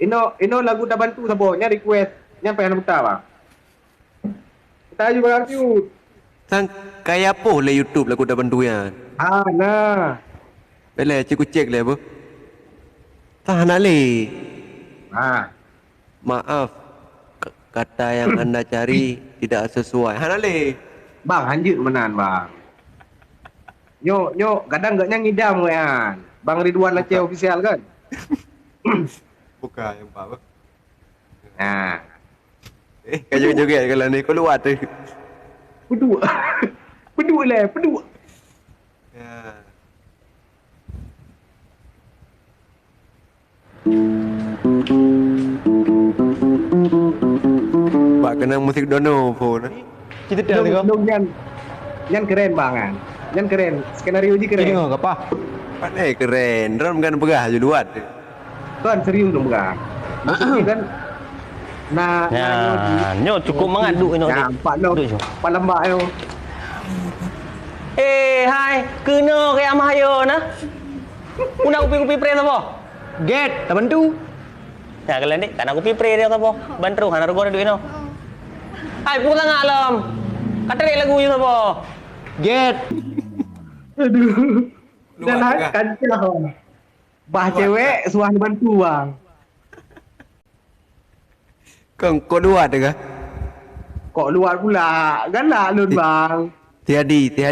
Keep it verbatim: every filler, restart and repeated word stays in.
Inoe, inoe lagu Tabantu saboh, nyan request, nyan payah na puta, Bang. Puta aju barang cit. Sang kaya poh lé YouTube lagu Tabantu nyan. Ha, na. Bèk lé, cit kucék lé, Bu. Tah na lé. Ha. Maaf, k-, kata yang Anda cari tidak sesuai. Hana lé. Bang, hanjeuet meunan, Bang. Nyoe, nyoe, kadang geuh nyan ngidam nyan. Bang Ridwan Aceh Official kan? Buka yang apa? Nah. Eh, ka joget-joget kalau ni, keluar tu. Peuduk. Peuduk lé, peuduk. Ya. Bak keunong musik dono phôn. Kita dah Dong, dong nyan, nyan keren, Bang, kan? Nyan keren. Skenario jih keren. Ini ngapa? Pandai keren. Ron kan peugah je luat. Kan serius dong, Bang. Maksudnya kan, nah, nah, nyoe cukup mangat duek inoe. Nah, empat lo. Empat lambak nyoe. Eh, hai, keunoe keu amah yo na. Una kupi-kupi pre sapa? Get, Tabantu. Ya, kalian dek, kana kupi pre dia sapa? Ban terus, hana rugoe duek inoe. Hai, pun sangat lom. Kata dek lagu je sapa? Get. Aduh. Dan hai, kancah. Bah cewek, suah Tabantu, Bang. Kong, kok luat kah? Kok luat pula? Galak lôn, Bang. Tiadi, tiadi.